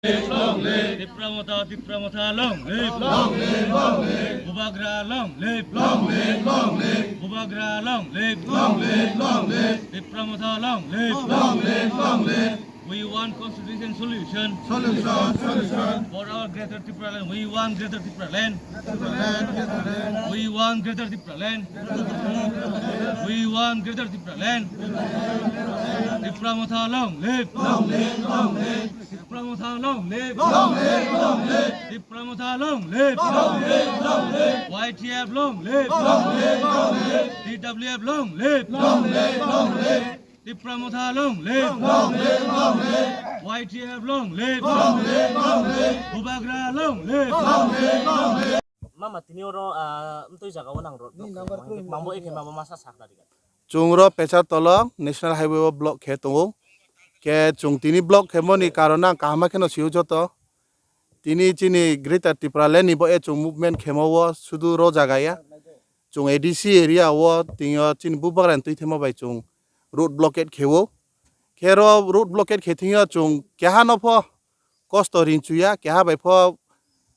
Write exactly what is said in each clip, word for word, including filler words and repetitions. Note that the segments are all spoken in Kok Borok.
Tipra Motha, Tipra Motha, long live! Long live, long live! Bubagra, long live! Long live, long live! Bubagra, long live! Long live, long live! Tipra Motha, long live! Long live, long live! We want constitution solution. Solution, solution. For our greater Tipraland, we want greater Tipraland. Greater land, greater land. We want greater Tipraland. We want greater Tipraland. Tipra Motha, long live! Long live, long live! Tipra Motha, long live! Long live, long live! Tipra Motha, long live! Long live, long live! Y T F, long live! Long live, long live! T W F, long live! Long live, long live! Tipra Motha, long live! Long live, long live! Y T F, long live! Long live, long live! Bubagra, long live! Long live, long live! Mama, tini oro, ah, mtwi jaga o nang rot. Ni number three. Mambo ekhe mama masa sakna diga. Chwng ro Pechartolo National Highway o block khe tongo. Khe chwng tini block khe moni karon ang kaham khe no sio joto. Tini chini Greater Tipraland ni bo e chwng movement khemo o sudu ro jaga ya. Chwng A D C area o tini o chini bubagra ni twi thema bai chwng road blockade khe o. Khe ro road blockade khe thing yo chwng keha no pho kosto rin chuya, keha bai pho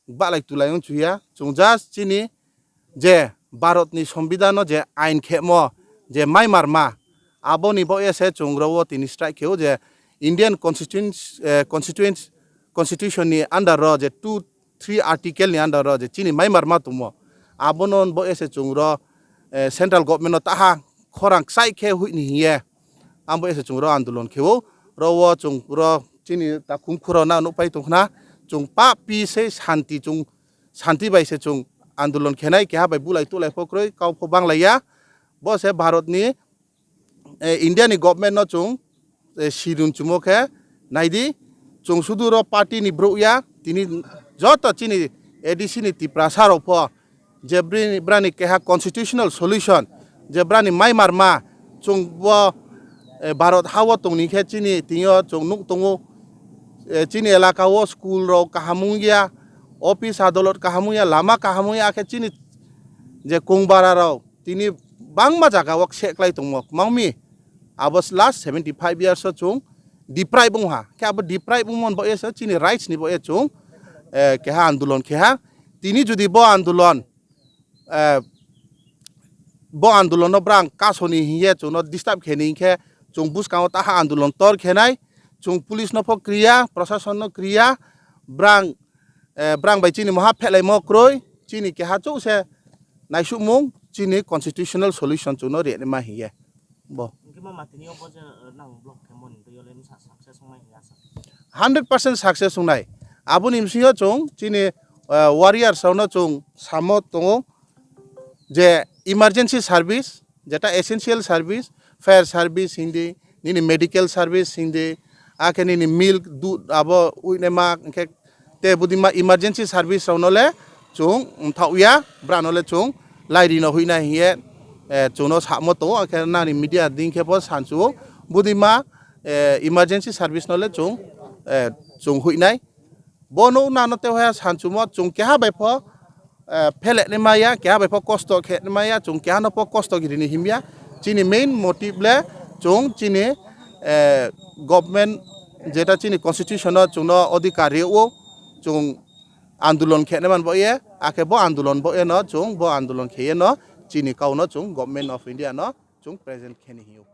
balai tulai wng chuya. Chwng just chini je Bharat ni Sombidhan no je ain khemo, je mai marma, aboni bo ese chwng ro o tini strike khe o je Indian Constitution, eh, Constitution, Constitution ni under ro je two three article ni under ro je chini mai marma tongmo, abono bo ese chwng ro, eh, central government no taha khorang kchai khe huini hiye. Ambo ese chwng ro andolon khe o, ro o chwng ro chini takhum khuro na nukpai tongkhna, chwng pa pi se shanti, chwng shanti bai se chwng andolon khenai, keha bai bulai tulai pho kwrwi kau pho banglaiya. Bo se Bharat ni, eh, India ni government no chwng, eh, sirun chumo khe naidi, chwng sudu ro party ni brouh ya, tini joto chini A D C ni Tiprasa rok pho je bri-, brani keha constitutional solution, je brani mai marma, chwng bo, eh, Bharat ha o tongni khe chini tini o chwng nuk tongo, eh, chini elaka o school rok kaham wngya, office adolot kaham wngya, lama kaham wngya, akhe chini je kung bara rok tini bangma jaga o seklai tongmo, mangmi abo last seventy five years o chwng deprive wngha. Khe abo deprive wngmani bo ese chini rights ni bo e chwng, eh, keha andolon keha. Tini jodi bo andolon, eh, bo andolon no brang kasoni hiye chwngno disturb khe ni hinkhe chwng bwskango taha andolon tor khenai, chwng police no pho kriya, prosason no kriya, brang, eh, brang bai chini moha phelai mo kroi, chini keha chuk se naisukmung, chini constitutional solution chwngno rinaima hiye. Bo. Hwnkhe ma matini o bo je, eh, nang block khe moni twi ole misa success wngnai hwnwi asa. Hundred percent success wngnai. Aboni bisingo chwng chini, eh, warriors rokno chwng samo tongo je emergency service, jeta essential service, fire service hindi, nini medical service hindi, akhe nini milk, dudh abo uinaima, hwnkhe te budima emergency service rokno le chwng mthok ya, brano le chwng lairi no huina hiye, eh, chwngno samo tongo, akhe nani media ding khe bo sansu budima, eh, emergency service no le chwng, eh, chwng huinai. Bono nano te hoya sansumo chwng keha bai pho, eh, phelenai maya, keha bai pho kosto khenai maya, chwng keha no pho kosto giri ni himya. Chini main motive le chwng chini, eh, government jeta chini constitution no chwngno adhikar rio, chwng andolon khenai man bo ye, akhe bo andolon bo ye no chwng bo andolon khe ye no chini kau no chwng Government of India no chwng present khe ni hio.